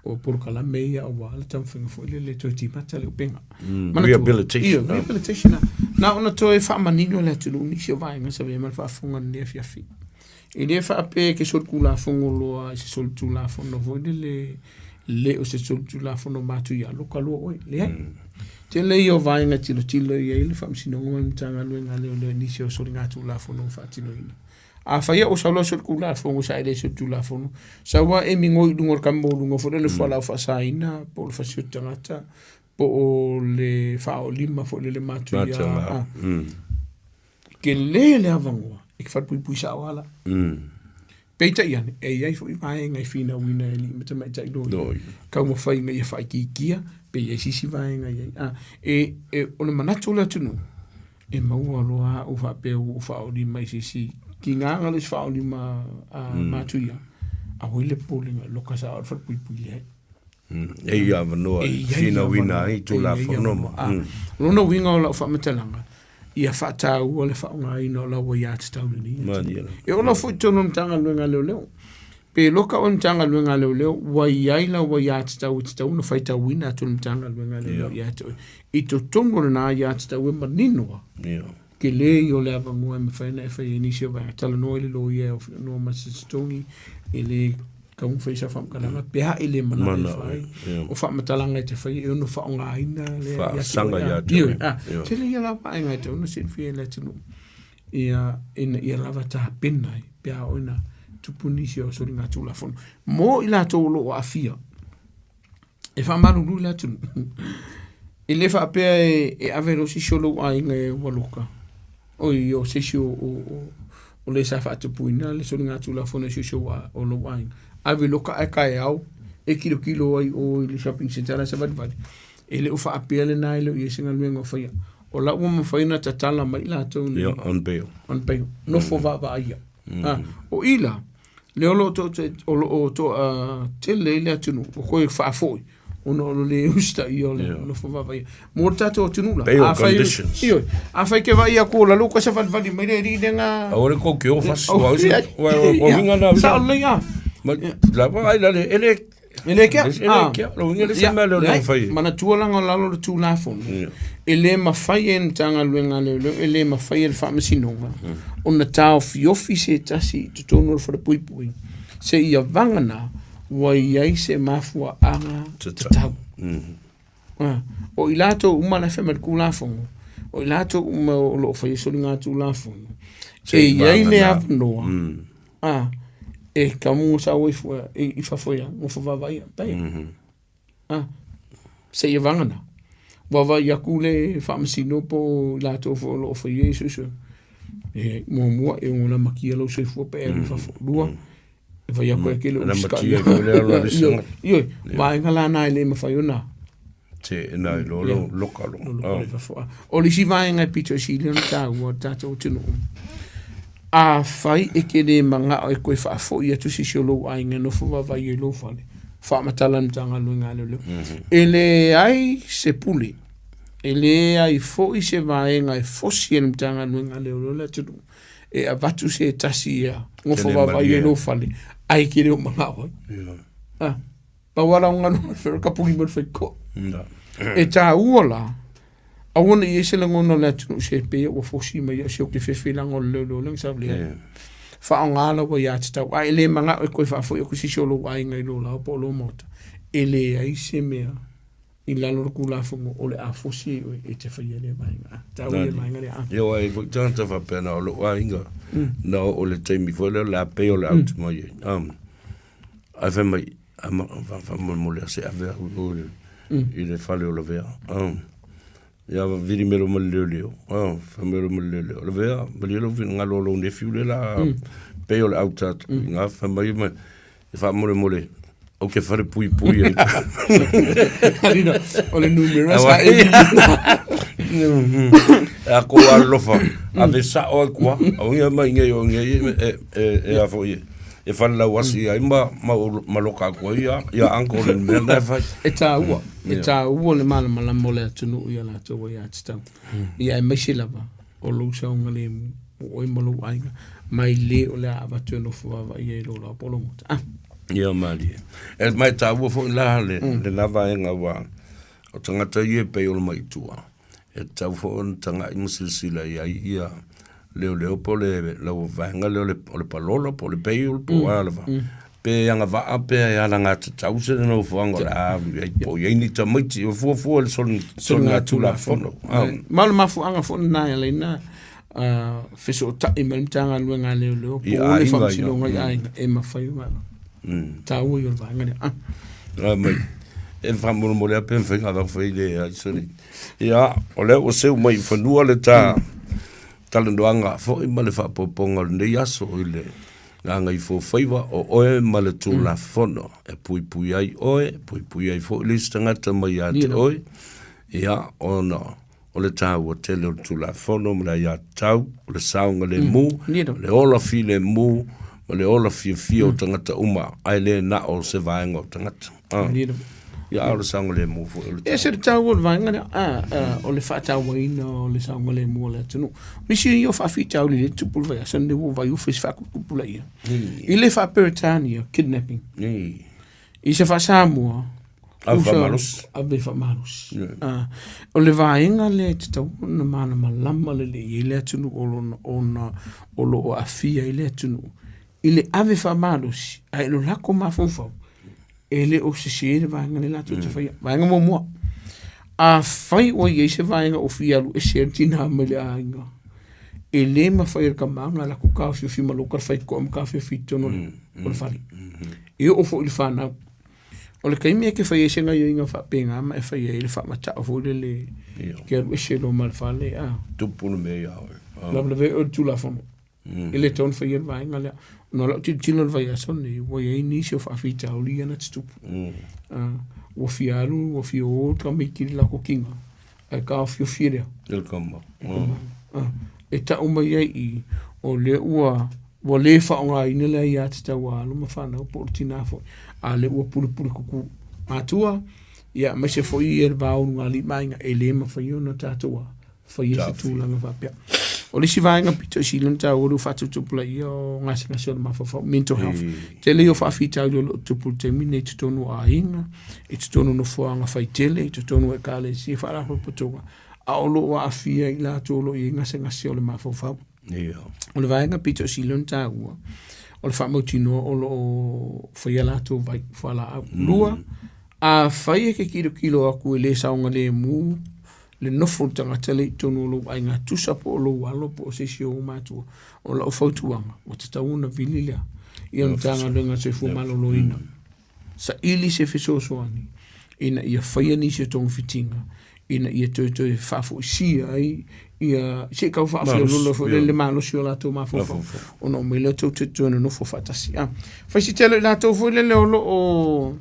o polokalame ia aua le taumafaiga foi lele e toe timata le upega. Manatua, Rehabilitation. Ia, rehabilitation. Na ona toe faamanino le atunuu nisi o vaega sa avea ma le faafofoga i lenei afiafi. E le faapea e te solitulafono loa i se solitulafono foi lele le o se solitulafono matuia loka loa oe. Leai. Tele ia o vaega e tilotilo i ai le Faamasinoga ma le Matagaluega a Leoleo i nisi o soligatulafono ua faatinoina. Afai ua sau loa solitulafono sa e le solitulafono, sau lava e migoi i luga o le kami maualuga foi lea o le fualaau faasaina po o le fasioti tagata po o le faaoolima foi lele matuia. Tele le avanoa e te falepuipui sao lava la. Peitai ane, e i ai foi vaega e finauina e alii ma tamaitai loia, taumafai ina ia faaitiitia pe i ai se isi vaega e i ai. A, e, e, o le manatu o le atunuu, e maua loa au faapea ua ou faaolima i se isi tigaga le isi faaolima a matuia, aua le popolega, loka sao le falepuipui leai. E i avanoa e finauina ai Tulafono ma. Lona uiga o lau faamatalaga, ia faataua le faaaogaina o lau aiatatau lenei. E oo lava foi i totonu o le Matagaluega a Leoleo. Pe loka oe i le Matagaluega a Leoleo, ua i ai lau aiatatau e tatau ona faitauina atu e le Matagaluega a Leoleo ia te oe. I totonu o lena aiatatau e manino lava, tele ia o le avanoa e mafai ona e faia i nisi o vaega. Talanoa i le loia e ofi ma se totogi, e le tatau ona fai sau faamatalaga pe a e le manao e fai. O faamatalaga e te faia e ono faaaogaina lea faasaga ia te oe. Tele ia la vaega e tatau ona silafia e le atunuu ia ina ia lava tapena ai pe a oo ina tupu nisi o soligatulafono mo i latou o lo o aafia. E faamalulu i le atunuu. E le faapea e ave loa se isi o lou aiga e ua loka, oi o se isi o le sa faatupuina le soligatulafono i se isi o lou aiga, ave loka ae taeao e tilotilo ai i o i le shopping centre la e savalivali. E le o faapea lena e le o i ai se galuega o faia. O la ua mafai ona tatala mai latou nei. Yeah, on bail. On bail. Nofo vaavaaia. O i la, lea o lo o o lo o toatele ai le atunuu ua toe faafoi ona o le lē usitaia o le nofo vaavaaia. Mo le tatou atunuu la, Bail conditions. Ioe, afai e te vaai atu o lalo ua savalivali mai le alii lea na Aua le kou ke ofasi, ua ua ua uiga na. Sao lelei lava. Ma lava ai la le ele E le kea. E le kea. Lo uiga le se mea lea o le fai. Manatua langa o lalo o le Tulafono, e le mafai e le Matagaluega a Leoleo, e le mafai e le Faamasinoga ona taofiofi se tasi i totonu o le falepuipui seia vagana ua i ai se mafuaaga tatau. O i latou uma la e fai mai le Tulafono, o i latou uma o lo o faia soligatulafono, e i ai le avanoa A, e kamu sa oi fua i fafo ia, nofo vaavaaia, pai. A, seia vagana. Vaavaai atu le faamasino po o i latou foi o lo o faia ia suesuega. E muamua e ono lamatia lou soifua pe e alu i fafo. Lua, e fai atu e te le o Lamatia foi le alu a le isi. Ioe, vaega la na e le mafai ona Te na i lo lo loka lo. Lo loka. O le isi vaega e pito i sili ona taua o le tatou atunuu, afai e te le manao e toe faafoi atu se isi o lou aiga e nofo vaavaai ai i lou fale, faamatala i le Matagaluega a Leoleo. E leai se pule, e leai foi se vaega e fosi e le Matagaluega a Leoleo le atunuu e avatu se tasi ia nofo vaavaai ai i lou fale, ae e te le o manao ai. Ah. Pau lava la o galuega e fai, kapuli mai le faitotoa. E taua la, aua ne i i ai se lagona o le atunuu se pei ua fosi mai au se ou te fefe leaga o le leoleo lea na sau leai. Faaaoga lau aiatatau, a e le manao e toe faafoi atu se isi o lou aiga i lou laoa po o lou maota, e leai se mea i lalo o le Tulafono o le a fosi ai oe e te faia lea vaega. Taua ia vaega lea. Ia aua e i ai foi tagata faapea na o lou aiga na oo i le taimi foi lea o le a pei o le out mai ai. Ae fai mai, faamolemole se ave au i o i le fale o Lavea. Ia vili mai loa ma le leoleo, fai mai loa ma le leoleo, Lavea, malie lou finagalo o lou nephew lea la pei o le auta atu i ina. Fai mai ma e faamolemole, ou te falepuipui ai. Alina, o le numera sa e A ko alofa, ave sao ai kua, o ia mai nei o nei e a foi e. E falelauasi ai ma, ma, ma loka atu ai ia, ia uncle i le mea lena e fai. E tāua, e tāua le malamalama o le atunuu i a latou aiatatau. Ia aemaise lava o lou saogalemu, o oe ma lou aiga, mai le o le a avatu e nofo vaavaaia i lou laoa po o lou maota. Ah. Ia malie. E mai tāua foi la le, lena vaega ua o tagata ia e pei o le mai tua. E tatau foi ona tagai ma silasila i ai ia leoleo po o le lau vaega lea o le palola po o le bail po o a lava. Pe agavaa pe alagatatau se nofoaga o le a alu i ai po o i ai ni tamaiti o fuafua i le soligatulafono. Ma o le mafuaaga foi lena e ala ai ona fesootai mai le Matagaluega a Leoleo po o le Faamasinoga i aiga e mafai ona taua ia o le vaega lea. A mai e faamolemole lava pe mafai ona avatu fai le ai soli. Ia, o lea ua seu mai i fanua le ta talanoaga foi ma le faaopoopoga o lenei aso i le Gagaifofaiva, o oe ma le Tulafono e puipui ai oe, e puipui ai foi le isi tagata mai ia te oe, ia, ona o le taua tele o le Tulafono ma le aiatatau, o le saogalemu, o le ola filemu, ma le ola fiafia o tagata uma, ae le na o se vaega o tagata. Ia, a o le saogalemu foi o le E ese le taua o le vaega lea, o le faatauaina o le saogalemu o le atunuu. Nisi ia o faafitauli lea e tupu i le vaiaso lenei ua vaiufa i se faatupulaia. I le faa-Peretania, kidnapping. I se faa-Samoa, Ave faamalosi. Ave faamalosi. O le vaega lea e tatau ona malamalama lelei ai le atunuu o lona ona o lo o aafia ai le atunuu i le ave faamalosi ae i lo latou mafaufau e le o sese le vaega lea latou te faia. Vaega muamua, afai ua i ai se vaega ua fia alu ese ai le tina mai le aiga, e le mafai e le tama ona alu atu taofiofi ma loka le faitotoa ma taofiofi i totonu o le fale. E oo foi i le fanau. O le taimi e te fai ai se gaoioiga faapena ma e fai ai le faamatao foi lele e te alu ese loa ma le fale, a. Tupu le mea ia oe. Lavelavea oe i le Tulafono. E le tatau ona faia le vaega lea. Ona o lau tilotilo i le vaiaso lenei, ua i ai nisi o faafitauli ia na tutupu. Ua fia alu, ua fia o le tamaiti i le latou tiga, ae taofiofi e lea. E le tama. E tau mai ai i i, o lea ua ua le faaaogaina le aiatatau a alo ma fanau po o le tina foi, a o lea ua pulepule tutu matua, ia aemaise foi ia le va o ulugalii ma aiga, e le mafai ona tatou faia se tulaga faapea. O le isi vaega pito i sili ona taua le faatuputupulaia o gasegase o le mafaufau, mental health. Tele ia o faafitauli o lo o tupu i le taimi lenei i totonu o aiga, i totonu o nofoaga faitele, i totonu o ekalesia, faalapotopotoga, a o lo o aafia i latou o lo o i ai gasegase o le mafaufau. O le vaega pito i sili ona taua, o le faamautinoa o lo o faia latou vai fualaau. Lua, afai e te tilotilo atu e le saogalemu le nofo o le tagata lea i totonu o lou aiga tusa po o lou alo po o se isi o ou matua, o lau fautuaga, ua tatau ona vili lea i le Matagaluega o le Soifua Maloloina. Saili se fesoasoani ina ia faia nisi o togafitiga ina ia toetoe faafoisia ai ia se i tau faafeoloolo foi lele le malosi o latou mafaufau ona omai lea tou te toe nonofo faatasi. A fai si tele o i latou foi lele o lo o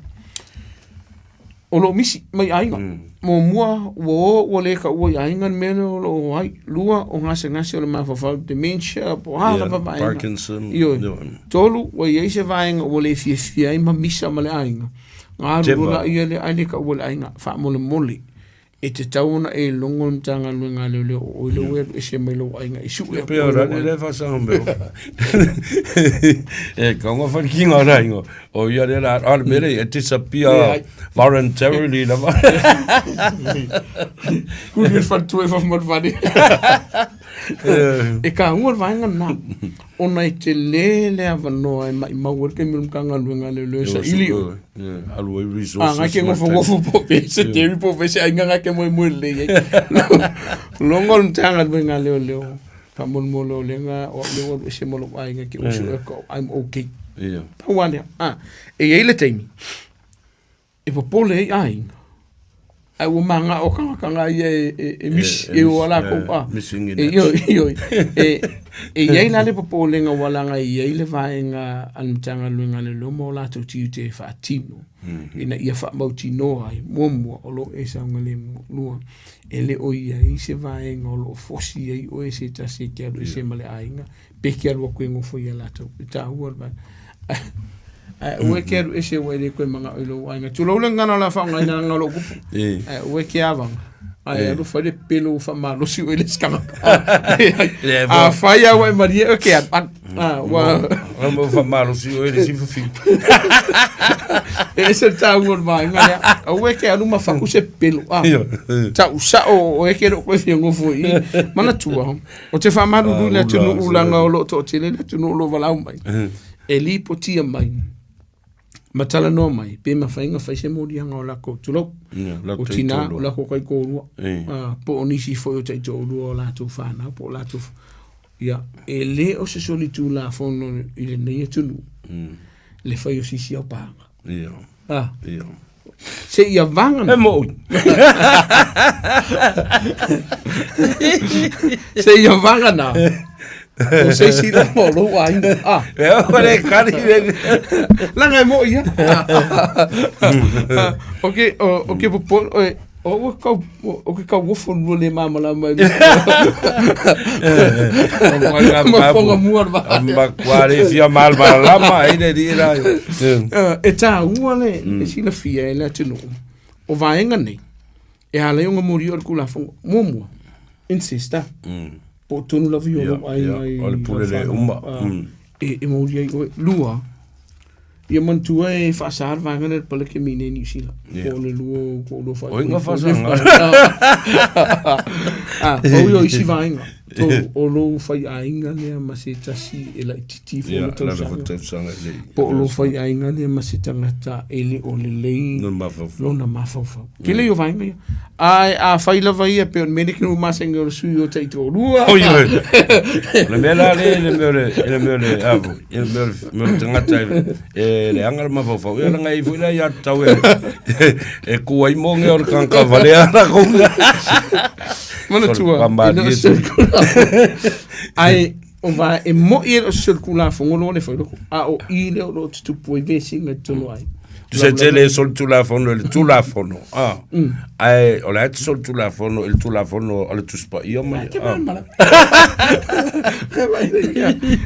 o lo o misi mai aiga. Muamua, ua o ua le taua i aiga le mea lea o lo o ai. Lua, o gasegase o le mafaufau, dementia, po o a lava vaega. Parkinson. Ioe. Tolu, ua i ai se vaega ua le fiafia ai ma misa ma le aiga. Ona alu loa lea lea ae le taua i le aiga. Faamolemole, e tatau ona e logo le Matagaluega a Leoleo o oe lea ua e alu ese mai lou aiga e sue atu Pei o lale lea faasaga mai. E kaunga wharikinga o raingo. O ia le la, a le mele e disappear voluntarily lava. Kuli le faletua e fafo ma le fale. E kāua le vaega lena. Ona e tele le avanoa e maimau ai le taimi o le Matagaluega a Leoleo e saili oe. Alu ai resources. A, ngai ke ngofonofo po o se Terry po o se aiga ngai ke moemoe lelei ai. Logo le Matagaluega a Leoleo, faamolemole o lea o au lea ua alu ese ma lou aiga ke usu e ko, I'm okay. Pau lava lea. A, e i ai le taimi e popole ai aiga, ae ua manao tagata ia e misi, e o a latou a. Missing in action. Ioe, ioe. E i ai la le popolega ua laga e i ai le vaega a le Matagaluega a Leoleo ma o latou tiute e faatino ina ia faamautinoa ai, muamua, o lo o e saogalemu, lua, e le o i ai se vaega o lo o fosi ai oe e se tasi e te alu ese ma le aiga, pe te alu atu e nofo ia latou. E taua le vaega. Ae aua e te alu ese ua e le toe manao i lou aiga. Tulou le gagana o le a faaaogaina leaga o lou kupu. Ae aua e te avaga. Ae alu fai le pelo ua faamalosi oe i le isi tagata. Afai lava ua e malie oe ke alu, alu. Ah, ua Ua faamalosi oe i le isi fafiu. E ese le taua o le vaega lea. Aua e te alu ma faku se pelo. Ah, tau sao o oe ke le o koe fia nofo i i. Manatua, Ou te faamalulu i le atunuu leaga o lo o toatele le atunuu o lo o valaau mai, e lipotia mai. Ma talanoa mai, pe mafai ona fai se moliaga o lakou, tulou, o tina, o lakou taitoalua, po o nisi foi o taitoalua o latou fanau, po o latou, ia, e le o se solitulafono i lenei atunuu le fai o se isi aopaga. Seia vagana. E moʻi. Seia vagana. O se isi lava o lou aiga. Ah. E o le kari le. Laga e moʻi ia. O ke o ke popo o o ua kau o ke kauofo lua le malamalama e ma fonga mua le va'a. Ma le fia malamalama ai le li la. E tāua le le silafia e le atunuu o vaega nei e ala ai ona moli o le Tulafono. Muamua, incest a. Po o tonu lava i o lou aiga i O le pule le uma. E moli ai oe. Lua, ia manatua e faasa le vaega lea i le palekemi i nei Niu Sila. Po o le lua o toalua faaipoipo. Oi nga faasanga. Ah, pau ia o isi vaega. Tolu, o lou faiaiga lea ma se tasi e laitiiti ifo ona tausaga. Po o lou faiaiga lea ma se tagata e le o lelei lona mafaufau. Tele ia o vaega ia. Ae afai lava ia pei o le mea lea ke masani o le sui o taitoalua. Oi oi. O le mea la le le mea le le mea le avo, le mea le mea le tagata e leaga le mafaufau. Ia leaga e i foi le aiatatau e e ku ai mo nge o le tagata valea la kou. Manatua, e le o se solitulafono. Ae o va e moi e le o se solitulafono loa le fai loko. A o i lea o lo o tutupu ai vesiga i totonu ai. Se tele e solitulafono i le Tulafono, ah. Ae o la e te solitulafono i le Tulafono a le Tusi Paia ma ia. Ah.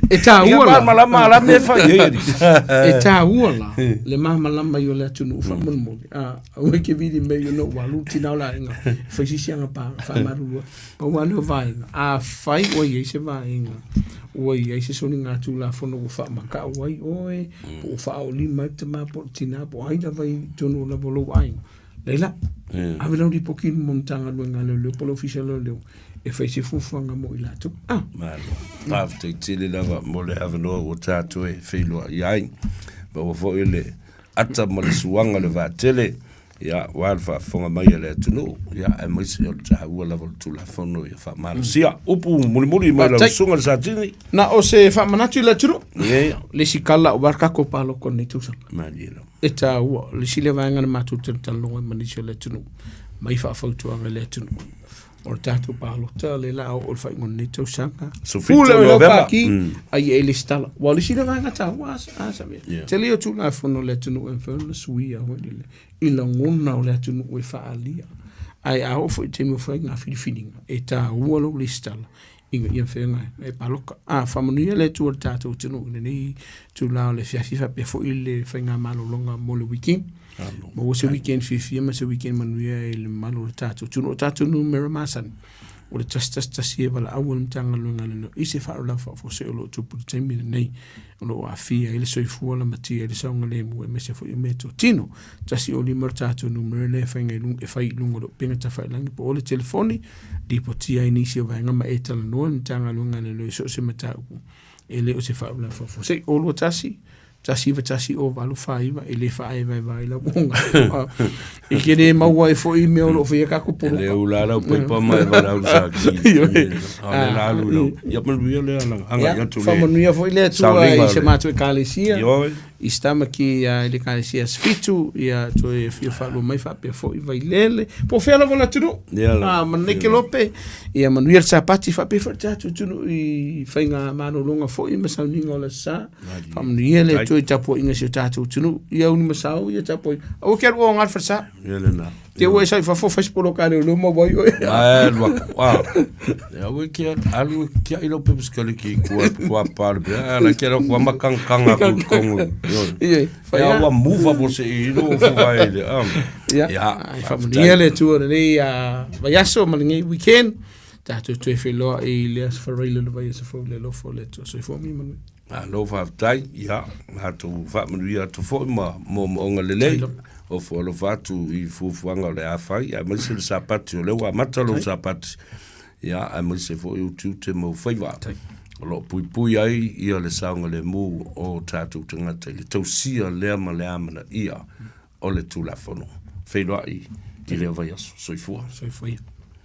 E tāua la. Malamalama la mea e fai ai. E tāua la le malamalama i o le atunuu faamolemole. Ah, aua e ke vili mei ona ua alu le tina o le aiga e fai se isi aga pa faamalulu atu. Pau lava lea o vaega, afai ua i ai se vaega ua i ai se soliga Tulafono ua faamakau ai oe, po ua faaolima ai le tama po o le tina po o ai lava i totonu lava o lou aiga, laila, ave lau lipoti i luma o le Matagaluega a Leoleo po o le Ofisa o Leoleo e fai se fuafuaga mo i latou. Ah. Malo. Faafetai tele lava mo le avanoa ua tatou e feiloai ai. Maua foi le ata ma le suaga o le vaatele, ia, aua le faafofoga mai a le atunuu, ia, aemaise o le taua lava o le Tulafono ia faamalosia. Upu mulimuli mai lau susuga i le Satini. Na o se faamanatu i le atunuu. Ia. Le isi kala aua le tatou palota o lenei tausaga. Malie lava. E taua, o le isi lea vaega na matou talatalanoa ai ma nisi o le atunuu, mai faafautuaga i le atunuu. O le tatou palota lea o le a oo i le faaiuga o lenei tausaga. Pule o lau pati, a ia e lesitala. Ua o le isi lea vaega taua a Samia. Tele ia o Tulafono a le atunuu e mafai ona suia foi lele i lagona o le atunuu e faaalia. Ae a oo foi i le taimi o fai ngā filifiliga, e taua lou lesitala ina ia mafai ona e paloka. A faamanuia le Atua i le tatou atunuu i lenei itula o le afiafi faapea foi le faigamalologa mo le weekend. Maua se weekend fiafia ma se weekend manuia i le mamalu o le tatou atunuu. O tatou numera masani, o le 111 e valaau ai le Matagaluega a Leoleo i se faalavelave faafuasei o lo o tupu i le taimi lenei, o lo o aafia ai le soifua lamatia ai le saogalemu aemaise foi o meatotino. 105 le tatou numera lea e fai e fai i luga o le upega tafailagi po o le telefoni, lipotia ai nisi o vaega ma e talanoa i le Matagaluega a Leoleo i so o se mataupu e le o se faalavelave faafuasei. 021 1910 849 e le faaevaeva ai lau oga. E ke le maua ai foi mea o lo o faia tatou poloka. E le ula lau paipa ma e valaau le saki. A o le la alu lau. Ia manuia le ala agai atu le. Faamanuia foi le Atua i se matou ekalesia. I Stamaki i le ekalesia Asofitu, ia toe fia faalua mai faapea foi Vailele. Po o fea lava o le atunuu. Ia ma lenei kelope, ia manuia le Sapati faapea foi le tatou atunuu i faiga malologa foi ma sauniga o le Aso Sa. Faamanuia le Atua i tapuaiga a si o tatou atunuu. Ia uni ma sao ia tapuaiga. Aua ke alu o ngā falesa. Ia lena. Te ua e sau i fafo fai se poloka a leoleo ma wai oe. Ai alu aku. Ah. Ia ua ke alu kia i lau pepa sikaliki kua kua pa le pea. Ala kia lau kua makangkanga ku kongu. Ia, fai Ia ua mufa mo se i no fu vai le. Ia. Ia. Faamanuia le Atua lenei vaiaso ma lenei weekend. Tatou toe feiloai i le aso Faraile o le vaiaso fou i le alofa o le Atua. Soifua ma ia manuia. Malo faafetai, ia, matou faamanuia atu foi ma moomooga lelei, ofo alofa atu i fuafuaga o le a fai, aemaise le Sapati, o lea ua amata lou Sapati, ia, aemaise foi ou tiute ma ou faiva. O lo o puipui ai ia le saogalemu o tatou tagata i le tausia lea ma le amanaia o le Tulafono. Feiloai i lea vaiaso. Soifua. Soifua ia.